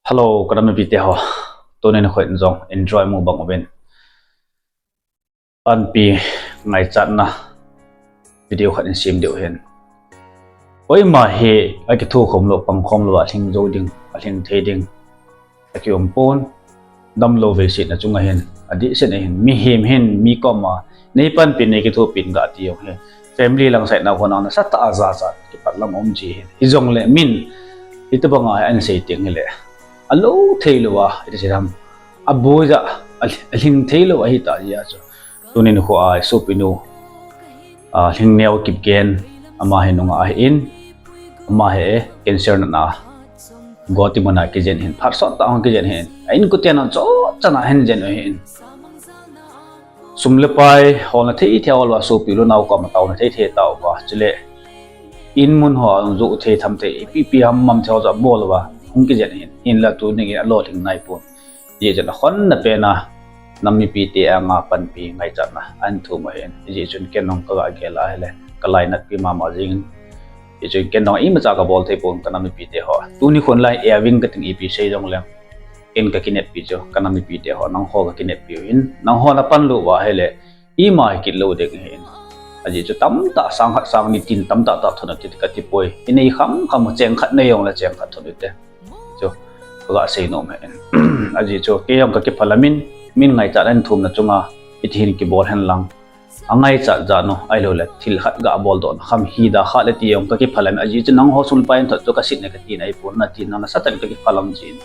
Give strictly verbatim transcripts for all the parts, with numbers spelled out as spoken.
Hello, ka nam mipite ho. Tunin khoi jong enjoy mo bang uvin. Panpi ngaichatna video khat in sem diu hin. Koima hi akithu khom lou, pang khom lou, alhing jou ding, alhing thei ding akium pon. Damlou veisetna chunga hin, adehset a hin, mihem hin, mi koma nei panpi, nei kithopi in gati jong hi, family lang side na ho nang nasatah a jachat kipat lam um ji hin. Hijongle min hitobanga hi ahin sei teng hile, alou thei lou a, iti sei ham, aboi ja, alhing thei lou ahi ta jia chu. Tunin khu a isopinu, a, Lhingneo Kipgen, ama hi nungah ahin, ama hi cancer natna Guwahati muna kijen hin, phat sot tah a hung kijen hin, a inkoten jong chomcha na hin jen u hin. Sum le pai holna thei thei hol uva, sopi le nao koma taona thei thei tao uva, chule in mun ho jong jo thei tham thei, ipi ipi ham mam thei ho jong bol uva hung kijen hin, hinla tuni in alolhing nai pon. Hijeh chun akhonna pen a nam mipite anga panpi ngaichatna ahin thum u ahin. Hijeh chun ken jong kaga gel a hile, ka lainatpi mama jing in. Hijeh chun ken jong imacha kabol thei pon ka nam mipite ho. Tuni khun lai eovin kating, ipi sei jongleng, ken kakineppi chu ka nam mipite ho, nangho kakineppi u hin. Nangho napan lou uva hile, ima hi kit lou ding ahin. Ajeh chu tamtah, sang khat sang ni tin tamtah tah thot u hite kati poi. Inei kham kham u, cheng khat nei jongle cheng khat thot u hite. Chu kaga sei nom ahin. Ajeh chu kei jong kakiphalam in, min ngaichatna ahin thumna chunga iti hin kibol hen lang, angaichat jat u, ahiloule thil khat ga boldohna kham hida kha le ti jong kakiphalam in. Ajeh chu nangho sum le pai in thot chu kasitna kati na, eipon na ti na, nasatah in kakiphalam jin.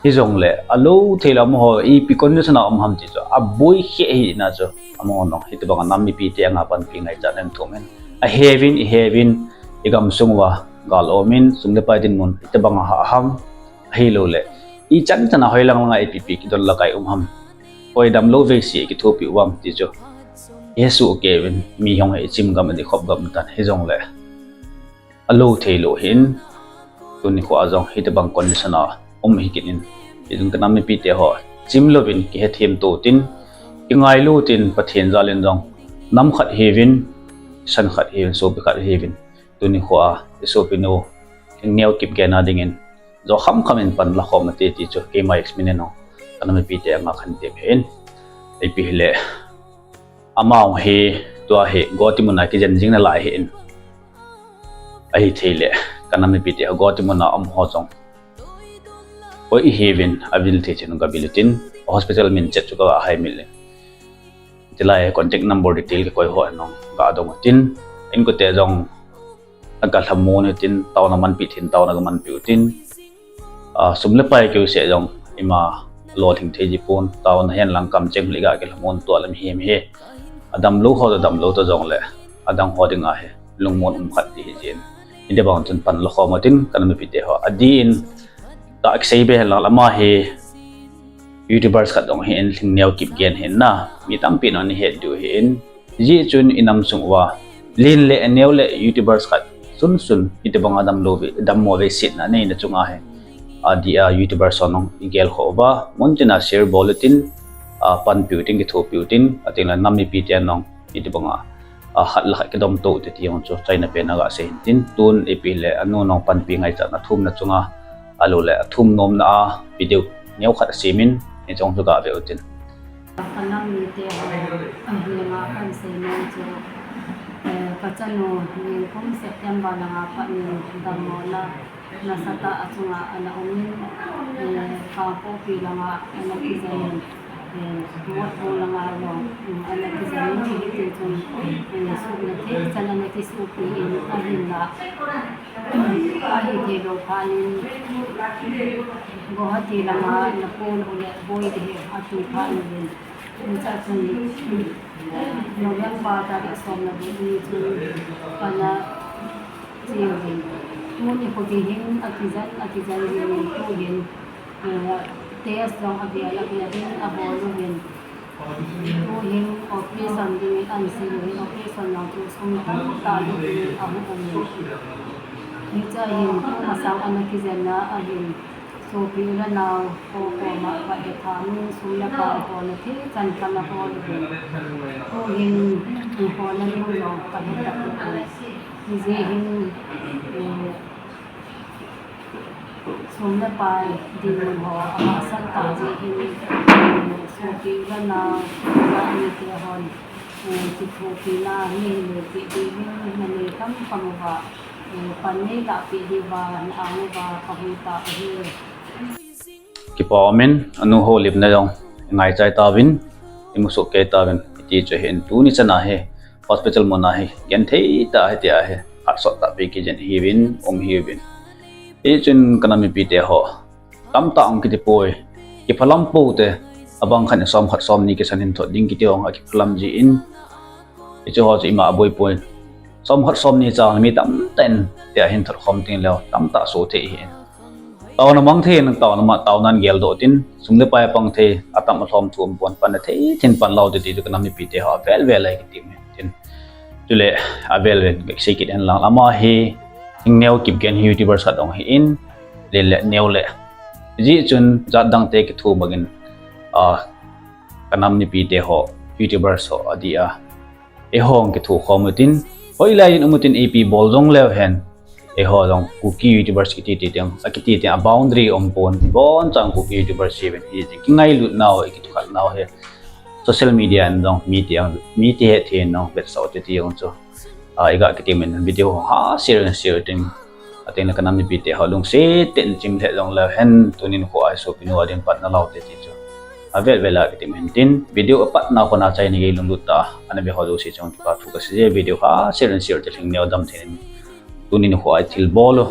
Hijongle alou thei lou amaho ipi condition a um ham ti chu aboi kheh hina chu, amaho jong hitobanga nam mipite anga panpi ngaichatna ahin thum in. Aheuvin, iheuvin, igamsung uva gal um in, sum le pai dinmun hitobanga hah ham, ahiloule ichan chan a hoilang langa ipi ipi kidon lakai um ham, koi damlou veise kithopi uvem ti chu ihesoh keiyuvin, mi jong hi ichim gam, ikhop gam tan, hijongle alou thei lou hin, tuni khu a jong hitobang condition a um hi kit in. Hijeh chun ka nam mipite ho, chim louvin kihethem to utin, kingailu utin, Pathen jal in jong nam khat hiuvin, san khat hiuvin, sopi khat hiuvin, tuni khu a isopinu Lhingneo Kipgen a dingin jo kham kham in pan la khom ute ti chu keima exmin in jong ka nam mipite anga kahin tem ahin. Ipi hile, ama jong hi tua hi Guwahati muna kijen jing nalai ahin. Ahithei le, ka nam mipite ho, Guwahati muna um ho jong, koi ihiuvin, avil thei chan gavil utin, hospital min chet chu kaga haimil in. Tilai contact number detail kakoi ho jong gadong utin, inkote jong aga lhamon utin, taona manpi thei in taona gamanpi utin, a, sum le pai keu seh jong ima lolhing thei ji pon, taona hen lang kamcheng le ga kilhamon, tua le mihem hi adamlou ho, adamlou ta jongle adang ho dinga hi lungmon um khat ti hi jin. Hitobang chun pan la khom utin, ka nam mipite ho, adih in ka kisei be hen lang, ama hi YouTubers khat jong ahin, Lhingneo Kipgen ahin na, mi tampin jong nahet diu ahin. Hijeh chun inam sung uva len le neo le YouTubers khat sunsun hitobanga damlou ve, dammo veisetna neina chunga hi, adih a YouTubers ho jong igelkhoh uva, mun tina share bol utin, a, panpi utin, kithopi utin, atengle nam mipiten jong hitobanga, a, khat le khat kidomto ute ti jong chu chaina pen a gasei hin tin, tun ipi le anu jong panpi ngaichatna thumna chunga, ahiloule athum nomna a video neokhat asemin, hiche jong chu gave utin. Ka nam mite ho, a, henga kahin seinom chu, eh, kachanu Nikum September langa pat in dammona nasatah a chunga ana umin, eh, Kangpokpi langa ana kijenin, eh, Motbung langa jong, mm, ana kijenin, hitichun, eh, suhna thei chan ana kisuhpi in ahinla, ahithei lou phat in, Guwahati langa ana pon uleh boi ding ahi ati phat in, hichea chun, November tarik somle gup ni chun ana cheuvin. Tuni khu kihin akijen, akijen jingin tuhin, eh, test jong avel avel in abol uvin. Tuhin operation dingin ahin sei uvin, operation jong chu sum tamtah louin ahung umin. Hichea hin tu masang ana kijenna ahin. Sopi u le nao ho koma kahetha in, sum le pai ho le thei chan kana hol uvin. Tuhin, eh, holna ding jong kahe tapoi. Hijeh hin, eh, sum le pai dinmun ho ahahsat tah jeh hin, eh, sopi u le nao, jat mite hon, eh, kithopina nei lheh peh diuvin nanei kham kham uva, eh, pan nei lahpeh diuva na-ang uva kahui tauve. Kipa umin, anu ho limna jong ingaichai tauvin, imusoh kei tauvin, hiti chu hin tuni chana hi hospital muna hi genthei tah hitia hi hatsot tahpi kijih ihiuvin, um ihiuvin. Hichun kanam mipite ho, tamtah um kiti poi, kiphalam pou te, abang khat in som khat som ni kisan hin thot ding kiti ho akiphalam jin, hiche ho chu ima aboi poi. Som khat som ni cha mi tamtah in tia hin thot khom ding leu tamtah soh thei ahin. Taona mang thei in, taona ma, taona in geldoh tin, sum le pai pang thei, atam alhom thu um pon, pan thei thin pan lou te ti chu kanam mipite ho avel vel a kitem in tin. Chule avel vel kisei kit hen lang, ama hi Thingneo Kipgen hi YouTuber khat jong ahin, len le neo le. Hijeh chun jat dang te kithu bangin, a, kanam mipite ho, YouTuber ho adih a, eiho kithu khom utin, hoilai in um utin ipi bol jong leu hen, eiho jong Kuki YouTubers kiti ti teng, akiti teng a boundary um pon, ibon chan Kuki YouTubers hiuvin, hijeh chun kingailut nau, ikithu khat nau hi social media in jong mite, mite hetthei in jong vetsah ute ti jong chu, a, iga kitem in video ho ha share in share utin, ateng le kanam mipite ho lungset tah in chim lheh jong leu hen, tuni nikho a hi sopi nu a ding patna lou te ti chu avel vel a kitem in tin, video apatna khun a chaina gei lunglut tah a ana ve ho jouse chunga kipa thu kasei e. Video ha share in share ute, Thingneo damthei in, tuni nikho a hi thilbol u,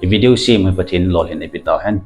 i video sem u hi Pathen in lolhin eipe tau hen.